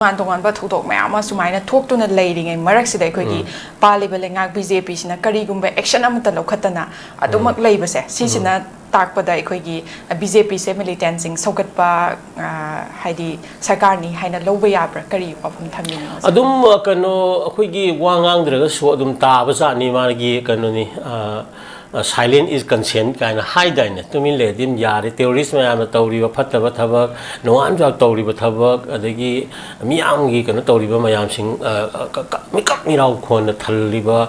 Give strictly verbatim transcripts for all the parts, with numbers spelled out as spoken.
ꯇꯣꯉꯥꯟ ꯇꯣꯉꯥꯟꯕ ꯊꯧꯗꯣꯛ ꯃꯌꯥꯝ ꯑꯃ ꯁꯨꯃꯥꯏꯅ ꯊꯣꯛꯇꯨꯅ ꯂꯩꯔꯤꯉꯩ ꯃꯔꯛꯁꯤꯗ ꯑꯩꯈꯣꯏꯒꯤ ꯎꯝ꯫ ꯄꯥꯜꯂꯤꯕ ꯂꯩꯉꯥꯛ ꯕꯤ ꯖꯦ ꯄꯤꯁꯤꯅ ꯀꯔꯤꯒꯨꯝꯕ action ꯑꯃꯠꯇ ꯂꯧꯈꯠꯇꯅ ꯑꯗꯨꯃꯛ ꯎꯝ꯫ ꯂꯩꯕꯁꯦ, ꯁꯤꯁꯤꯅ ꯎꯝ꯫ ꯇꯥꯛꯄꯗ ꯑꯩꯈꯣꯏꯒꯤ ꯕꯤ ꯖꯦ ꯄꯤꯁꯦ militantꯁꯤꯡ ꯁꯧꯒꯠꯄ, ꯑ, ꯍꯥꯏꯗꯤ ꯁꯔꯀꯥꯔꯅꯤ ꯍꯥꯏꯅ ꯂꯧꯕ ꯌꯥꯕ꯭ꯔꯥ? ꯀꯔꯤ ꯋꯥꯐꯝ ꯊꯝꯕꯤꯅꯤꯡꯉꯤ? ꯑꯗꯨꯝ, ꯑ, ꯀꯩꯅꯣ, ꯑꯩꯈꯣꯏꯒꯤ ꯋꯥ ꯉꯥꯡꯗ꯭ꯔꯒꯁꯨ ꯑꯗꯨꯝ ꯇꯥꯕ ꯖꯥꯠꯅꯤ, ꯃꯥꯒꯤ ꯀꯩꯅꯣꯅꯤ, ꯑ, ꯑ, "Silence is consent" ꯀꯥꯏꯅ ꯍꯥꯏꯗꯥꯏꯅꯦ? ꯇꯨꯃꯤꯟ ꯂꯩꯔꯗꯤ ꯑꯗꯨꯝ ꯌꯥꯔꯦ꯫ Terrorist ꯃꯌꯥꯝꯅ ꯇꯧꯔꯤꯕ ꯐꯠꯇꯕ ꯊꯕꯛ, ꯅꯣꯡꯉꯥꯟꯕ ꯇꯧꯔꯤꯕ ꯊꯕꯛ, ꯑꯗꯒꯤ ꯃꯤꯌꯥꯝꯒꯤ ꯀꯩꯅꯣ ꯇꯧꯔꯤꯕ ꯃꯌꯥꯝꯁꯤꯡ, ꯑ, ꯑ, ꯀ-, ꯀ-, ꯃꯤꯀꯞ ꯃꯤꯔꯥꯎ ꯈꯣꯟꯅ ꯊꯜꯂꯤꯕ,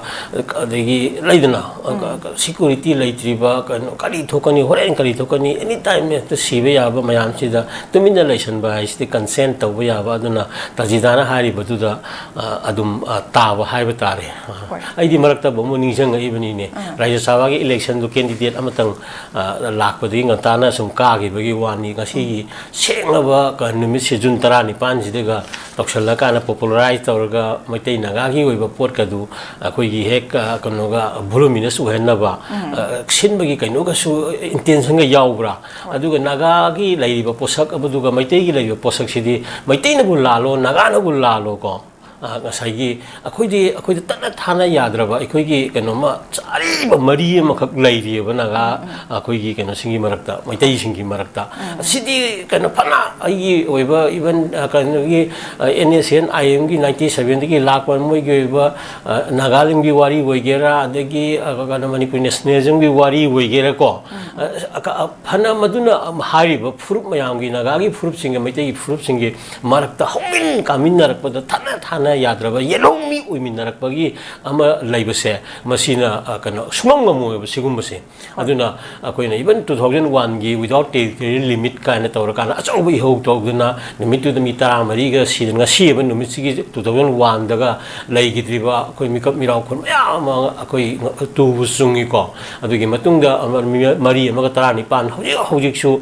ꯑꯗꯒꯤ ꯂꯩꯗꯅ, ꯑ, ꯀ-, ꯎꯝ꯫ ꯀ-, security ꯂꯩꯇ꯭ꯔꯤꯕ, ꯀꯩꯅꯣ, ꯀꯔꯤ ꯊꯣꯛꯀꯅꯤ, ꯍꯣꯔꯦꯟ ꯀꯔꯤ ꯊꯣꯛꯀꯅꯤ, any time ꯍꯦꯛꯇ ꯁꯤꯕ ꯌꯥꯕ ꯃꯌꯥꯝꯁꯤꯗ ꯇꯨꯃꯤꯟꯅ ꯂꯩꯁꯟꯕ ꯍꯥꯏꯁꯤꯗꯤ consent ꯇꯧꯕ ꯌꯥꯕ꯫ ꯑꯗꯨꯅ ꯇꯥꯖꯤꯗꯥꯅ ꯍꯥꯏꯔꯤꯕꯗꯨꯗ, ꯑ, ꯑꯗꯨꯝ, ꯑ, ꯇꯥꯕ ꯍꯥꯏꯕ ꯇꯥꯔꯦ꯫ ꯑ, ꯍꯣꯏ꯫ ꯑꯩꯗꯤ ꯃꯔꯛꯇ ꯑꯃꯨꯛ ꯅꯤꯡꯁꯤꯡꯉꯛꯏꯕꯅꯤꯅꯦ꯫ ꯑꯥ꯫ ꯔꯥꯖ꯭ꯌ ꯁꯚꯥꯒꯤ electionꯗꯨ candidate ꯑꯃꯇꯪ, ꯑ, ꯂꯥꯛꯄꯗꯒꯤ ꯉꯟꯇꯥꯅ ꯁꯨꯝ ꯀꯥꯈꯤꯕꯒꯤ ꯋꯥꯅꯤ꯫ ꯉꯁꯤꯒꯤ ꯁꯦꯡꯂꯕ ꯀ-, ꯅꯨꯃꯤꯠꯁꯦ, ꯖꯨꯟ ꯇꯔꯥꯅꯤꯄꯥꯟꯁꯤꯗꯒ ꯇꯧꯁꯜꯂꯀꯥꯟꯗ popularize ꯇꯧꯔꯒ ꯃꯩꯇꯩ ꯅꯥꯒꯥꯒꯤ ꯑꯣꯏꯕ ꯄꯣꯠꯀꯗꯨ ꯑꯩꯈꯣꯏꯒꯤ ꯍꯦꯛ, ꯑ, ꯀꯩꯅꯣꯒ, voluminous ꯑꯣꯏꯍꯟꯅꯕ, ꯎꯝ꯫ ꯑ, ꯁꯤꯟꯕꯒꯤ ꯀꯩꯅꯣꯒꯁꯨ intentionꯒ ꯌꯥꯎꯕ꯭ꯔꯥ? ꯍꯣꯏ꯫ ꯑꯗꯨꯒ ꯅꯥꯒꯥꯒꯤ ꯂꯩꯔꯤꯕ ꯄꯣꯠꯁꯛ ꯑꯗꯨꯒ ꯃꯩꯇꯩꯒꯤ ꯂꯩꯔꯤꯕ ꯄꯣꯠꯁꯛꯁꯤꯗꯤ ꯃꯩꯇꯩꯅꯕꯨ ꯂꯥꯜꯂꯣ, ꯅꯥꯒꯥꯅꯕꯨ ꯂꯥꯜꯂꯣ ꯀꯣ, ꯑ, ꯉꯁꯥꯏꯒꯤ ꯑꯩꯈꯣꯏꯗꯤ, ꯑꯩꯈꯣꯏꯗ ꯇꯠꯅ ꯊꯥꯅ ꯌꯥꯗ꯭ꯔꯕ ꯑꯩꯈꯣꯏꯒꯤ ꯀꯩꯅꯣꯝꯃ ꯆꯥꯔꯤꯕ ꯃꯔꯤ ꯑꯃꯈꯛ ꯂꯩꯔꯤꯑꯕ ꯅꯥꯒꯥ, ꯎꯝ, ꯎꯝ꯫ ꯑꯩꯈꯣꯏꯒꯤ ꯀꯩꯅꯣꯁꯤꯡꯒꯤ ꯃꯔꯛꯇ, ꯃꯩꯇꯩꯁꯤꯡꯒꯤ ꯃꯔꯛꯇ꯫ ꯎꯝ꯫ ꯑꯁꯤꯗꯤ ꯀꯩꯅꯣ ꯐꯅ ꯑꯩꯒꯤ ꯑꯣꯏꯕ even, ꯑ, ꯀꯩꯅꯣꯒꯤ, ꯑ, NSCN IMꯒꯤ ninety sevenꯗꯒꯤ ꯂꯥꯛꯄ ꯃꯣꯏꯒꯤ ꯑꯣꯏꯕ, ꯑ, ꯅꯥꯒꯥꯂꯦꯟꯒꯤ ꯋꯥꯔꯤ ꯑꯣꯏꯒꯦꯔꯥ, ꯑꯗꯒꯤ, ꯑ, ꯀꯩꯅꯣ ꯃꯅꯤꯄꯨꯔ nationalismꯒꯤ ꯋꯥꯔꯤ ꯑꯣꯏꯒꯦꯔꯥꯀꯣ, ꯎꯝ꯫ ꯑ, ꯑ, ꯐꯅ ꯃꯗꯨꯅ ꯍꯥꯏꯔꯤꯕ ꯐꯨꯔꯨꯞ ꯃꯌꯥꯝꯒꯤ, ꯅꯥꯒꯥꯒꯤ ꯐꯨꯔꯨꯞꯁꯤꯡꯒ ꯃꯩꯇꯩꯒꯤ ꯐꯨꯔꯨꯞꯁꯤꯡꯒꯤ ꯃꯔꯛꯇ ꯍꯧꯃꯤꯟ ꯀꯥꯃꯤꯟꯅꯔꯛꯄꯗ ꯊꯥꯅ ꯊꯥꯅ ꯌꯥꯗ꯭ꯔꯕ ꯌꯦꯜꯍꯧꯃꯤ ꯑꯣꯏꯃꯤꯟꯅꯔꯛꯄꯒꯤ ꯑꯃ ꯂꯩꯕꯁꯦ, ꯃꯁꯤꯅ, ꯑ, ꯀꯩꯅꯣ, ꯁꯨꯡꯉꯝ ꯉꯝꯃꯣꯏꯕ ꯁꯤꯒꯨꯝꯕꯁꯦ꯫ ꯍꯣꯏ꯫ ꯑꯗꯨꯅ ꯑꯩꯈꯣꯏꯅ even two thousand oneꯒꯤ without territorial limit ꯀꯥꯏꯅ ꯇꯧꯔꯀꯥꯟꯗ ꯑꯆꯧꯕ ꯏꯍꯧ ꯇꯧꯗꯨꯅ ꯅꯨꯃꯤꯠꯇꯨꯗ ꯃꯤ ꯇꯔꯥꯃꯔꯤꯒ ꯁꯤꯗꯅ, ꯉꯁꯤ ꯍꯥꯏꯕ ꯅꯨꯃꯤꯠꯁꯤꯒꯤ two thousand oneꯗꯒ ꯂꯩꯈꯤꯗ꯭ꯔꯤꯕ ꯑꯩꯈꯣꯏ ꯃꯤꯀꯞ ꯃꯤꯔꯥꯎꯈꯣꯟ ꯃꯌꯥꯝ ꯑꯃ ꯑꯩꯈꯣꯏ ꯇꯨꯕ ꯆꯨꯡꯉꯤꯀꯣ꯫ ꯑꯗꯨꯒꯤ ꯃꯇꯨꯡꯗ ꯑꯃ ꯃꯤ ꯃꯔꯤ ꯑꯃꯒ ꯇꯔꯥꯅꯤꯄꯥꯟ ꯍꯧꯖꯤꯛ ꯍꯧꯖꯤꯛꯁꯨ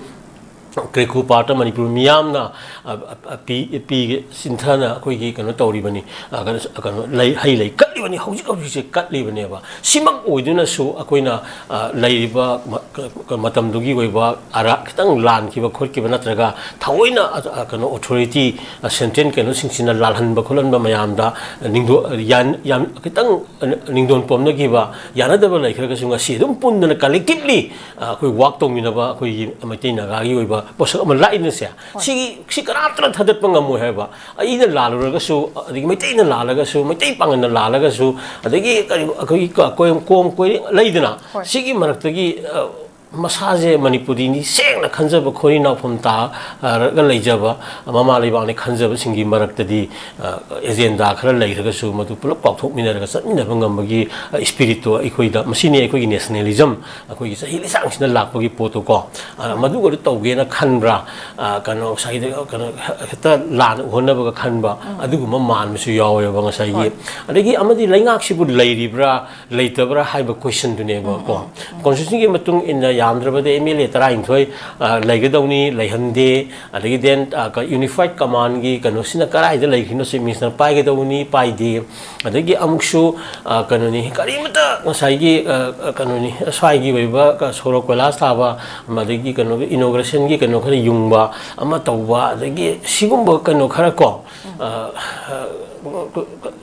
ꯀ꯭ꯔꯦꯀꯨ ꯄꯥꯔꯠꯇ ꯃꯅꯤꯄꯨꯔ ꯃꯤꯌꯥꯝꯅ, ꯑ, ꯑ, ꯑ, ꯄꯤ, ꯄꯤꯒꯦ ꯆꯤꯟꯊꯅ ꯑꯩꯈꯣꯏꯒꯤ ꯀꯩꯅꯣ ꯇꯧꯔꯤꯕꯅꯤ, ꯑ, ꯀꯩꯅꯣ, ꯑ, ꯀꯩꯅꯣ, ꯂꯩ, ꯍꯩ ꯂꯩ ꯀꯠꯂꯤꯕꯅꯤ, ꯍꯧꯖꯤꯛ ꯍꯧꯖꯤꯛꯁꯦ ꯀꯠꯂꯤꯕꯅꯦꯕ꯫ ꯁꯤꯃꯛ ꯑꯣꯏꯗꯨꯅꯁꯨ ꯑꯩꯈꯣꯏꯅ, ꯑ, ꯂꯩꯔꯤꯕ ꯃ-, ꯀ-, ꯀ-, ꯃꯇꯝꯗꯨꯒꯤ ꯑꯣꯏꯕ ꯑꯔꯥ-, ꯈꯤꯇꯪ ꯂꯥꯟꯈꯤꯕ ꯈꯣꯠꯈꯤꯕ ꯅꯠꯇ꯭ꯔꯒ ꯊꯑꯣꯏꯅ, ꯑ, ꯑ, ꯀꯩꯅꯣ, ꯑꯣꯊꯣꯔꯤꯇꯤ, ꯑ, ꯁꯦꯟꯇ꯭ꯔꯦꯜ ꯀꯩꯅꯣꯁꯤꯡꯁꯤꯅ ꯂꯥꯜꯍꯟꯕ ꯈꯣꯠꯍꯟꯕ ꯃꯌꯥꯝꯗ ꯅꯤꯡꯗꯣ-, ꯌꯥꯟ-, ꯌꯥꯝ ꯈꯤꯇꯪ, ꯑ, ꯅꯤꯡꯗꯣꯟ ꯄꯣꯝꯅꯈꯤꯕ, ꯌꯥꯅꯗꯕ ꯂꯩꯈ꯭ꯔꯒꯁꯨ ꯉꯁꯤ ꯑꯗꯨꯝ ꯄꯨꯟꯗꯅ collectively ꯑ, ꯑꯩꯈꯣꯏ ꯋꯥꯛ ꯇꯧꯃꯤꯟꯅꯕ ꯑꯩꯈꯣꯏꯒꯤ ꯃꯩꯇꯩ ꯅꯥꯒꯥꯒꯤ ꯑꯣꯏꯕ ꯄꯣꯠꯁꯛ ꯑꯃ ꯂꯥꯛꯏꯅꯁꯦ꯫ ꯍꯣꯏ꯫ ꯁꯤꯒꯤ, ꯁꯤ ꯀꯅꯥꯝꯇꯅ ꯊꯥꯗꯠꯄ ꯉꯝꯃꯣꯏ ꯍꯥꯏꯕ꯫ ꯑꯩꯅ ꯂꯥꯜꯂꯨꯔꯒꯁꯨ, ꯑꯗꯒꯤ ꯃꯩꯇꯩꯅ ꯂꯥꯜꯂꯒꯁꯨ, ꯃꯩꯇꯩ ꯄꯥꯡꯒꯜꯅ ꯂꯥꯜꯂꯒꯁꯨ, ꯑꯗꯒꯤ ꯀꯔꯤ, ꯑꯩꯈꯣꯏꯒꯤ ꯀ-, ꯀꯣꯏ-, ꯀꯣꯝ ꯀꯣꯏꯔꯦꯡ ꯂꯩꯗꯅ, ꯍꯣꯏ꯫ ꯁꯤꯒꯤ ꯃꯔꯛꯇꯒꯤ, ꯑ, ꯃꯁꯥꯁꯦ ꯃꯅꯤꯄꯨꯔꯤꯅꯤ ꯁꯦꯡꯅ ꯈꯟꯖꯕ, ꯈꯣꯏꯔꯤ ꯅꯥꯎꯐꯝ ꯇꯥꯔꯒ ꯂꯩꯖꯕ, ꯃꯃꯥ ꯂꯩꯕꯥꯛꯅꯤ ꯈꯟꯖꯕꯁꯤꯡꯒꯤ ꯃꯔꯛꯇꯗꯤ, ꯑ, ꯑꯦꯖꯦꯟꯗꯥ ꯈꯔ ꯂꯩꯔꯒꯁꯨ ꯃꯗꯨ ꯄꯨꯂꯞ ꯀꯥꯎꯊꯣꯛꯃꯤꯟꯅꯔꯒ ꯆꯠꯃꯤꯟꯅꯕ ꯉꯝꯕꯒꯤ, ꯑ, ꯏꯁꯄꯤꯔꯤꯠꯇꯣ ꯑꯩꯈꯣꯏꯗ, ꯃꯁꯤꯅꯤ ꯑꯩꯈꯣꯏꯒꯤ ꯅꯦꯁꯅꯦꯂꯤꯖꯝ, ꯑꯩꯈꯣꯏꯒꯤ ꯆꯍꯤ ꯂꯤꯁꯥꯡꯁꯤꯅ ꯂꯥꯛꯄꯒꯤ ꯄꯣꯠꯇꯣꯀꯣ꯫ ꯑ, ꯃꯗꯨꯒꯗꯨ ꯇꯧꯒꯦꯅ ꯈꯟꯕ꯭ꯔꯥ? ꯑ, ꯀꯩꯅꯣ, ꯉꯁꯥꯏꯒꯤ, ꯀꯩꯅꯣ, ꯍꯦꯛꯇ ꯂꯥꯟꯅ ꯎꯍꯟꯅꯕꯒ ꯈꯟꯕ, ꯎꯝ꯫ ꯑꯗꯨꯒꯨꯝꯕ ꯃꯥꯟꯕꯁꯨ ꯌꯥꯎꯋꯦꯕ ꯉꯁꯥꯏꯒꯤ꯫ ꯍꯣꯏ꯫ ꯑꯗꯒꯤ ꯑꯃꯗꯤ ꯂꯩꯉꯥꯛꯁꯤꯕꯨ ꯂꯩꯔꯤꯕ꯭ꯔꯥ, ꯂꯩꯇꯕ꯭ꯔꯥ ꯍꯥꯏꯕ ꯀꯣꯏꯁꯟꯗꯨꯅꯦꯕ ꯎꯝ, ꯀꯣ꯫ ꯎꯝ, ꯎꯝ꯫ ꯀꯣꯟꯁꯇꯤꯇ꯭ꯌꯨꯁꯟꯒꯤ ꯃꯇꯨꯡ ꯏꯟꯅ ꯌꯥꯝꯗ꯭ꯔꯕꯗ ꯑꯦꯝ ꯑꯦꯜ ꯑꯦ ꯇꯔꯥꯅꯤꯊꯣꯏ, ꯑ, ꯂꯩꯒꯗꯧꯅꯤ, ꯂꯩꯍꯟꯗꯦ꯫ ꯑꯗꯒꯤ then, ꯑ, ꯀ-, ꯌꯨꯅꯤꯐꯥꯏꯠ ꯀꯃꯥꯟꯒꯤ ꯀꯩꯅꯣꯁꯤꯅ ꯀꯗꯥꯏꯗ ꯂꯩꯈ꯭ꯔꯤꯅꯣ, ꯆꯤꯐ ꯃꯤꯅꯤꯁꯇꯔ ꯄꯥꯏꯒꯗꯧꯕꯅꯤ, ꯄꯥꯏꯗꯦ꯫ ꯑꯗꯒꯤ ꯑꯃꯨꯛꯁꯨ, ꯑ, ꯀꯩꯅꯣꯅꯤ, ꯀꯔꯤꯃꯇ ꯉꯁꯥꯏꯒꯤ, ꯑ, ꯑ, ꯀꯩꯅꯣꯅꯤ, ꯁ꯭ꯋꯥꯏꯒꯤ ꯑꯣꯏꯕ ꯀ-, ꯁꯣꯔꯣꯛ ꯀꯣꯏꯂꯥꯁ ꯊꯥꯕ, ꯑꯗꯒꯤ ꯀꯩꯅꯣꯒꯤ ꯏꯅꯣꯒ꯭ꯔꯦꯁꯟꯒꯤ ꯀꯩꯅꯣ ꯈꯔ ꯌꯨꯡꯕ ꯑꯃ ꯇꯧꯕ, ꯑꯗꯒꯤ ꯁꯤꯒꯨꯝꯕ ꯀꯩꯅꯣ ꯈꯔ ꯀꯣ, ꯑ, ꯑ,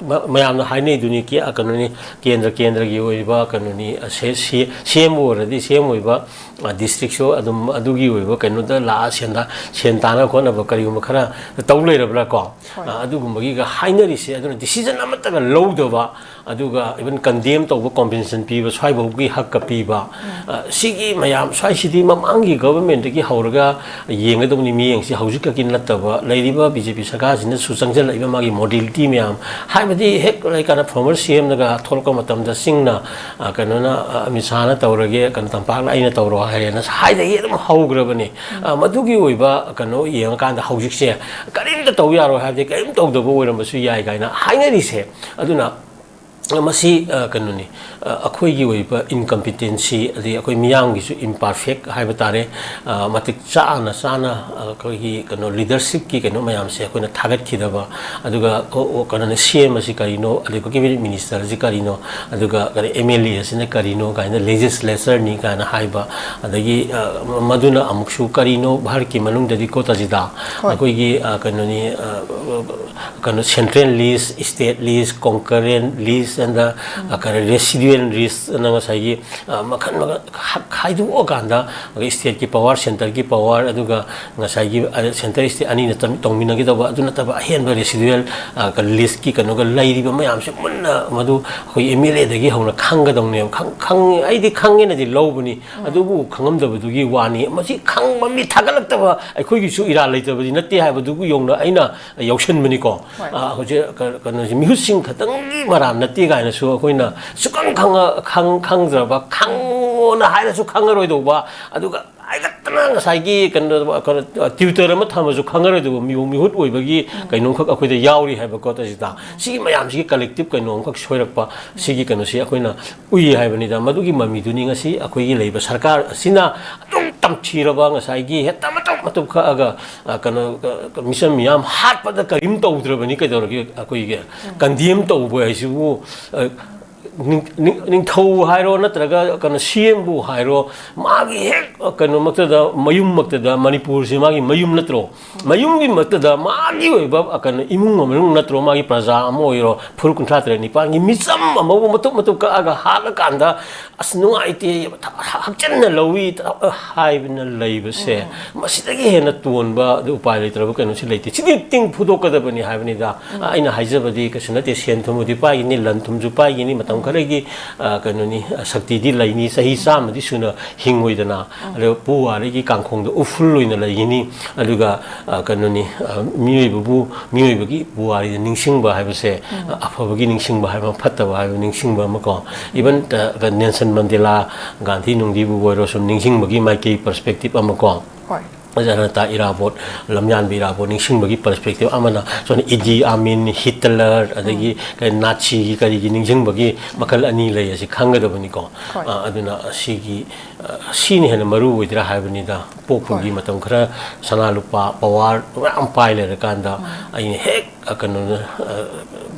ꯃ-, ꯃꯌꯥꯝꯅ ꯍꯥꯏꯅꯩꯗꯨꯅꯤ, ꯀꯦ-, ꯑ, ꯀꯩꯅꯣꯅꯤ, ꯀꯦꯟꯗ꯭ꯔ ꯀꯦꯟꯗ꯭ꯔꯒꯤ ꯑꯣꯏꯕ ꯀꯩꯅꯣꯅꯤ, ꯑ, ꯁꯦ-, ꯁꯦ-, ꯁꯤ ꯑꯦꯝ ꯑꯣꯏꯔꯗꯤ ꯁꯤ ꯑꯦꯝ ꯑꯣꯏꯕ, ꯑ, ꯗꯤꯁꯇ꯭ꯔꯤꯛꯁꯨ ꯑꯗꯨꯝ ꯑꯗꯨꯒꯤ ꯑꯣꯏꯕ ꯀꯩꯅꯣꯗ ꯂꯥꯛꯑ ꯁꯦꯟꯗꯥ-, ꯁꯦꯟ ꯇꯥꯅ ꯈꯣꯠꯅꯕ ꯀꯔꯤꯒꯨꯝꯕ ꯈꯔ ꯇꯧ ꯂꯩꯔꯕ꯭ꯔꯥ ꯀꯣ? ꯍꯣꯏ꯫ ꯑ, ꯑꯗꯨꯒꯨꯝꯕꯒꯤꯒ ꯍꯥꯏꯅꯔꯤꯁꯦ꯫ ꯑꯗꯨꯅ ꯗꯤꯁꯤꯖꯟ ꯑꯃꯠꯇꯒ ꯂꯧꯗꯕ, ꯑꯗꯨꯒ ꯏꯚꯟ ꯀꯟꯗꯦꯝ ꯇꯧꯕ, ꯀꯣꯝꯄꯦꯟꯁꯦꯁꯟ ꯄꯤꯕ, ꯁ꯭ꯋꯥꯏꯐꯥꯎꯒꯤ ꯍꯛꯀ ꯄꯤꯕ, ꯎꯝ꯫ ꯑ, ꯁꯤꯒꯤ ꯃꯌꯥꯝ, ꯁ꯭ꯋꯥꯏꯁꯤꯗꯤ ꯃꯃꯥꯡꯒꯤ ꯒꯚꯔꯟꯃꯦꯟꯠꯇꯒꯤ ꯍꯧꯔꯒ ꯌꯦꯡꯒꯗꯧꯕꯅꯤ꯫ ꯃꯤꯠꯌꯦꯡꯁꯤ ꯍꯧꯖꯤꯛꯈꯛꯀꯤ ꯅꯠꯇꯕ, ꯂꯩꯔꯤꯕ ꯕꯤ ꯖꯦ ꯄꯤ ꯁꯔꯀꯥꯔꯁꯤꯅꯁꯨ ꯆꯪꯁꯤꯜꯂꯛꯏꯕ ꯃꯥꯒꯤ ꯃꯣꯗꯦꯂꯤꯇꯤ ꯃꯌꯥꯝ, ꯍꯥꯏꯕꯗꯤ ꯍꯦꯛ ꯂꯩꯀꯥꯟꯗ ꯐꯣꯔꯃꯔ ꯁꯤ ꯑꯦꯝꯅꯒ ꯊꯣꯛꯂꯛꯄ ꯃꯇꯝꯗ ꯆꯤꯡꯅ, ꯑ, ꯀꯩꯅꯣꯅ, ꯑ, ꯑꯃꯤꯠ ꯁꯥꯍꯅ ꯇꯧꯔꯒꯦ, ꯀꯩꯅꯣ, ꯇꯝꯄꯥꯛꯅ ꯑꯩꯅ ꯇꯧꯔꯣ ꯍꯥꯏꯔꯦꯅ ꯍꯥꯏꯗꯒꯤ ꯑꯗꯨꯝ ꯍꯧꯈ꯭ꯔꯕꯅꯤ꯫ ꯎꯝ꯫ ꯑ, ꯃꯗꯨꯒꯤ ꯑꯣꯏꯕ ꯀꯩꯅꯣ ꯌꯦꯡꯉꯀꯥꯟꯗ ꯍꯧꯖꯤꯛꯁꯦ ꯀꯔꯤꯝꯇ ꯇꯧ ꯌꯥꯔꯣꯏ ꯍꯥꯏꯕꯗꯤ ꯀꯔꯤꯝ ꯇꯧꯗꯕ ꯑꯣꯏꯔꯝꯕꯁꯨ ꯌꯥꯏ ꯀꯥꯏꯅ ꯍꯥꯏꯅꯔꯤꯁꯦ꯫ ꯑꯗꯨꯅ ꯃꯁꯤ ꯑ, ꯀꯩꯅꯣꯅꯤ, ꯑ, ꯑꯩꯈꯣꯏꯒꯤ ꯑꯣꯏꯕ incompetency, ꯑꯗꯩ ꯑꯩꯈꯣꯏ ꯃꯤꯌꯥꯝꯒꯤꯁꯨ imperfect ꯍꯥꯏꯕ ꯇꯥꯔꯦ꯫ ꯑ, ꯃꯇꯤꯛ ꯆꯥꯅ ꯆꯥꯅ ꯑꯩꯈꯣꯏꯒꯤ ꯀꯩꯅꯣ leadershipꯀꯤ ꯀꯩꯅꯣ ꯃꯌꯥꯝꯁꯦ ꯑꯩꯈꯣꯏꯅ ꯊꯥꯒꯠꯈꯤꯗꯕ, ꯑꯗꯨꯒ ꯑꯣ, ꯑꯣ, ꯀꯩꯅꯣꯅ CM ꯑꯁꯤ ꯀꯔꯤꯅꯣ, ꯑꯗꯩ ꯑꯩꯈꯣꯏꯒꯤ minister ꯑꯁꯤ ꯀꯔꯤꯅꯣ, ꯑꯗꯨꯒ ꯀꯔꯤ MLA ꯑꯁꯤꯅ ꯀꯔꯤꯅꯣ ꯀꯥꯏꯅ, legislatorꯅꯤ ꯀꯥꯏꯅ ꯍꯥꯏꯕ, ꯑꯗꯒꯤ ꯑ, ꯃꯗꯨꯅ ꯑꯃꯨꯛꯁꯨ ꯀꯔꯤꯅꯣ ꯚꯥꯔꯠꯀꯤ ꯃꯅꯨꯡꯗꯗꯤ ꯀꯣ ꯇꯥꯖꯤꯗꯥ, ꯍꯣꯏ꯫ ꯑꯩꯈꯣꯏꯒꯤ ꯑ, ꯀꯩꯅꯣꯅꯤ, ꯑ, ꯀꯩꯅꯣ central list, state list, concurrent list and the, ꯑ, ꯀꯩꯅꯣ residual listꯅ ꯉꯁꯥꯏꯒꯤ ꯑ, ꯃꯈꯜ ꯃꯈꯜ ꯈ-, ꯈꯥꯏꯗꯣꯛꯑꯀꯥꯟꯗ ꯑꯩꯈꯣꯏ stateꯀꯤ power, centreꯒꯤ power, ꯑꯗꯨꯒ ꯉꯁꯥꯏꯒꯤ ꯑ, centre state ꯑꯅꯤꯅ ꯇꯝ-, ꯇꯧꯃꯤꯟꯅꯒꯗꯧꯕ, ꯑꯗꯨ ꯅꯠꯇꯕ ꯑꯍꯦꯟꯕ residual ꯑ, ꯀ-, listꯀꯤ ꯀꯩꯅꯣꯒ ꯂꯩꯔꯤꯕ ꯃꯌꯥꯝꯁꯦ ꯃꯨꯟꯅ ꯃꯗꯨ ꯑꯩꯈꯣꯏ MLAꯗꯒꯤ ꯍꯧꯅ ꯈꯪꯒꯗꯧꯅꯦꯕ꯫ ꯈꯪ-, ꯈꯪ-, ꯑꯩꯗꯤ ꯈꯪꯉꯦꯅꯗꯤ ꯂꯧꯕꯅꯤ, ꯑꯗꯨꯕꯨ ꯈꯪꯉꯝꯗꯕꯗꯨꯒꯤ ꯋꯥꯅꯤ꯫ ꯃꯁꯤ ꯈꯪꯕ ꯃꯤ ꯊꯥꯒꯠꯂꯛꯇꯕ ꯑꯩꯈꯣꯏꯒꯤꯁꯨ ꯏꯔꯥꯜ ꯂꯩꯇꯕꯗꯤ ꯅꯠꯇꯦ ꯍꯥꯏꯕꯗꯨꯕꯨ ꯌꯧꯅ ꯑꯩꯅ ꯌꯥꯎꯁꯟꯕꯅꯤꯀꯣ꯫ ꯍꯣꯏ꯫ ꯑ, ꯍꯧꯖꯤꯛ ꯀ-, ꯀꯩꯅꯣꯁꯦ, ꯃꯤꯍꯨꯠꯁꯤꯡ ꯈꯛꯇꯪꯒꯤ ꯃꯔꯥꯟ ꯅꯠꯇꯦ ꯀꯥꯏꯅꯁꯨ ꯑꯩꯈꯣꯏꯅ ꯁꯨꯛꯈꯪ ꯈꯪꯉ-, ꯈꯪ-, ꯈꯪꯗ꯭ꯔꯕ, ꯈꯪꯉꯣꯅ ꯍꯥꯏꯔꯁꯨ ꯈꯪꯉꯔꯣꯏꯗꯧꯕ, ꯑꯗꯨꯒ ꯍꯥꯏꯒꯠꯇꯅ ꯉꯁꯥꯏꯒꯤ ꯀꯩꯅꯣ, ꯀꯩꯅꯣ, tutor ꯑꯃ ꯊꯝꯃꯁꯨ ꯈꯪꯉꯔꯣꯏꯗꯧꯕ ꯃꯤꯍꯨ-, ꯃꯤꯍꯨꯠ ꯑꯣꯏꯕꯒꯤ ꯀꯩꯅꯣꯝꯈꯛ ꯑꯩꯈꯣꯏꯗ ꯌꯥꯎꯔꯤ ꯍꯥꯏꯕꯀꯣ꯫ ꯇꯁꯤꯗ ꯁꯤꯒꯤ ꯃꯌꯥꯝꯁꯤꯒꯤ collective ꯀꯩꯅꯣꯝꯈꯛ ꯁꯣꯏꯔꯛꯄ, ꯁꯤꯒꯤ ꯀꯩꯅꯣꯁꯤ ꯑꯩꯈꯣꯏꯅ ꯎꯏ ꯍꯥꯏꯕꯅꯤꯗ꯫ ꯃꯗꯨꯒꯤ ꯃꯃꯤꯗꯨꯅꯤ ꯉꯁꯤ ꯑꯩꯈꯣꯏꯒꯤ ꯂꯩꯕ ꯁꯔꯀꯥꯔ ꯑꯁꯤꯅ ꯑꯗꯨꯝ ꯇꯝꯊꯤꯔꯕ, ꯉꯁꯥꯏꯒꯤ ꯍꯦꯛꯇ ꯃꯇꯧ ꯃꯇꯧ ꯀꯛꯑꯒ, ꯑ, ꯀꯩꯅꯣ, ꯑ, ꯃꯤꯆꯝ ꯃꯤꯌꯥꯝ ꯍꯥꯠꯄꯗ ꯀꯔꯤꯝ ꯇꯧꯗ꯭ꯔꯕꯅꯤ, ꯀꯩꯗꯧꯔꯒꯦ? ꯑꯩꯈꯣꯏꯒꯤ condemn ꯇꯧꯕ ꯍꯥꯏꯁꯤꯕꯨ, ꯑ, ꯅꯤꯡ-, ꯅꯤꯡ-, ꯅꯤꯡꯊꯧ ꯍꯥꯏꯔꯣ, ꯅꯠꯇ꯭ꯔꯒ ꯀꯩꯅꯣ, CMꯕꯨ ꯍꯥꯏꯔꯣ, ꯃꯥꯒꯤ ꯍꯦꯛ ꯀꯩꯅꯣꯃꯛꯇꯗ, ꯃꯌꯨꯝꯃꯛꯇꯗ, ꯃꯅꯤꯄꯨꯔꯁꯤ ꯃꯥꯒꯤ ꯃꯌꯨꯝ ꯅꯠꯇ꯭ꯔꯣ? ꯃꯌꯨꯝꯒꯤ ꯃꯛꯇꯗ ꯃꯥꯒꯤ ꯑꯣꯏꯕ ꯀꯩꯅꯣ, ꯏꯃꯨꯡ ꯃꯅꯨꯡ ꯅꯠꯇ꯭ꯔꯣ? ꯃꯥꯒꯤ ꯄ꯭ꯔꯖꯥ ꯑꯃ ꯑꯣꯏꯔꯣ, ꯐꯨꯔꯨꯞ ꯀꯨꯟꯊ꯭ꯔꯥ ꯇꯔꯦꯠ ꯅꯤꯄꯥꯟꯒꯤ ꯃꯤꯆꯝ ꯑꯃꯕꯨ ꯃꯇꯨꯞ ꯃꯇꯨꯞ ꯀꯛꯑꯒ ꯍꯥꯠꯂꯀꯥꯟꯗ, "ꯑꯁ, ꯅꯨꯡꯉꯥꯏꯇꯦ, ꯍꯛꯆꯟꯅ ꯂꯧꯏ" ꯍꯥꯏꯕꯅ ꯂꯩꯕꯁꯦ, ꯃꯁꯤꯗꯒꯤ ꯍꯦꯟꯅ ꯇꯣꯟꯕ ꯑꯗꯨ ꯎꯄꯥꯏ ꯂꯩꯇ꯭ꯔꯕ ꯀꯩꯅꯣꯁꯤ ꯂꯩꯇꯦ꯫ ꯁꯤꯗꯤ ꯇꯤꯡ ꯐꯨꯗꯣꯛꯀꯗꯕꯅꯤ ꯍꯥꯏꯕꯅꯤꯗ꯫ ꯑꯩꯅ ꯍꯥꯏꯖꯕꯗꯤ ꯀꯩꯁꯨ ꯅꯠꯇꯦ, ꯁꯦꯟ ꯊꯨꯝꯕꯨꯗꯤ ꯄꯥꯏꯒꯅꯤ, ꯂꯟ ꯊꯨꯝꯁꯨ ꯄꯥꯏꯒꯅꯤ, ꯃꯇꯝ ꯈꯔꯒꯤ, ꯑ, ꯀꯩꯅꯣꯅꯤ, ꯑ, ꯁꯛꯇꯤꯗꯤ ꯂꯩꯅꯤ, ꯆꯍꯤ ꯆꯥꯝꯃꯗꯤ ꯁꯨꯅ ꯍꯤꯡꯉꯣꯏꯗꯅ꯫ ꯑꯗꯣ ꯄꯨꯋꯥꯔꯤꯒꯤ ꯀꯥꯡꯈꯣꯡꯗ ꯎꯐꯨꯜ ꯑꯣꯏꯅ ꯂꯩꯒꯅꯤ꯫ ꯑꯗꯨꯒ, ꯑ, ꯀꯩꯅꯣꯅꯤ, ꯑ, ꯃꯤꯑꯣꯏꯕꯕꯨ, ꯃꯤꯑꯣꯏꯕꯒꯤ ꯄꯨꯋꯥꯔꯤꯗ ꯅꯤꯡꯁꯤꯡꯕ ꯍꯥꯏꯕꯁꯦ, ꯑ, ꯑꯐꯕꯒꯤ ꯅꯤꯡꯁꯤꯡꯕ ꯍꯥꯏꯕ ꯑꯃ, ꯐꯠꯇꯕ ꯍꯥꯏꯕ ꯅꯤꯡꯁꯤꯡꯕ ꯑꯃ ꯀꯣ꯫ Even, ꯑ, ꯅꯦꯜꯁꯟ ꯃꯟꯗꯦꯂꯥ, ꯒꯥꯟꯙꯤ ꯅꯨꯡꯙꯤꯕꯨ ꯑꯣꯏꯔꯣ, ꯁꯨꯝ ꯅꯤꯡꯁꯤꯡꯕꯒꯤ ꯃꯥꯏꯀꯩ perspective ꯑꯃ ꯀꯣ꯫ ꯍꯣꯏ꯫ ꯖꯅꯇꯥ ꯏꯔꯥꯕꯣꯠ, ꯂꯝꯌꯥꯟꯕ ꯏꯔꯥꯕꯣꯠ ꯅꯤꯡꯁꯤꯡꯕꯒꯤ ꯄꯔꯁꯄꯦꯛꯇꯤꯞ ꯑꯃꯅ, ꯁꯣꯝꯗ ꯏꯗꯤ ꯑꯃꯤꯟ, ꯍꯤꯇꯂꯔ, ꯑꯗꯒꯤ ꯀꯩ ꯅꯥꯠꯁꯤꯒꯤ ꯀꯔꯤꯒꯤ ꯅꯤꯡꯁꯤꯡꯕꯒꯤ ꯃꯈꯜ ꯑꯅꯤ ꯂꯩ ꯑꯁꯤ ꯈꯪꯒꯗꯕꯅꯤꯀꯣ꯫ ꯍꯣꯏ꯫ ꯑ, ꯑꯗꯨꯅ ꯑꯁꯤꯒꯤ, ꯑ, ꯁꯤꯅ ꯍꯦꯟꯅ ꯃꯔꯨ ꯑꯣꯏꯗ꯭ꯔꯥ ꯍꯥꯏꯕꯅꯤꯗ꯫ ꯄꯣꯛꯄꯒꯤ ꯍꯣꯏ꯫ ꯃꯇꯝ ꯈꯔ ꯁꯅꯥ ꯂꯨꯄꯥ ꯄꯋꯥꯔ ꯃꯌꯥꯝ ꯄꯥꯏ ꯂꯩꯔꯀꯥꯟꯗ ꯑꯩꯅ ꯍꯦꯛ, ꯑ, ꯀꯩꯅꯣ, ꯑ,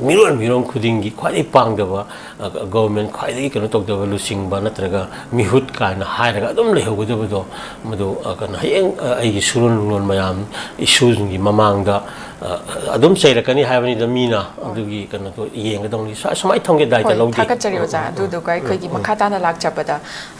ꯃꯤꯔꯣꯟ ꯃꯤꯔꯣꯟ ꯈꯨꯗꯤꯡꯒꯤ ꯈ꯭ꯋꯥꯏꯗꯒꯤ ꯄꯥꯡꯗꯕ, ꯑ, ꯒꯣꯚꯔꯟꯃꯦꯟ ꯈ꯭ꯋꯥꯏꯗꯒꯤ ꯀꯩꯅꯣ ꯇꯧꯗꯕ ꯂꯨꯆꯤꯡꯕ ꯅꯠꯇ꯭ꯔꯒ ꯃꯤꯍꯨꯠ ꯀꯥꯏꯅ ꯍꯥꯏꯔꯒ ꯑꯗꯨꯝ ꯂꯩꯍꯧꯒꯗꯕꯗꯣ, ꯃꯗꯨ, ꯑ, ꯀꯩꯅꯣ, ꯍꯌꯦꯡ, ꯑ, ꯑꯩꯒꯤ ꯁꯨꯔꯣꯟ ꯅꯨꯡꯂꯣꯟ ꯃꯌꯥꯝ, ꯏꯁꯨꯁꯤꯡꯒꯤ ꯃꯃꯥꯡꯗ, ꯑ, ꯑꯗꯨꯝ ꯆꯩꯔꯛꯀꯅꯤ ꯍꯥꯏꯕꯅꯤꯗ ꯃꯤꯅ꯫ ꯑꯗꯨꯒꯤ ꯀꯩꯅꯣꯗꯣ ꯌꯦꯡꯒꯗꯧꯅꯤ꯫ ꯁꯨ-, ꯁꯨꯃꯥꯏꯅ ꯊꯝꯒꯦ, ꯗꯥꯏꯇ ꯍꯣꯏ, ꯂꯧꯗꯦ꯫ ꯊꯥꯒꯠꯆꯔꯤ ꯎꯝ, ꯑꯣꯖꯥ꯫ ꯎꯝ, ꯎꯝ, ꯑꯗꯨꯗꯨꯒ ꯑꯩꯈꯣꯏꯒꯤ ꯎꯝ, ꯎꯝ꯫ ꯃꯈꯥ ꯇꯥꯅ ꯂꯥꯛꯆꯕꯗ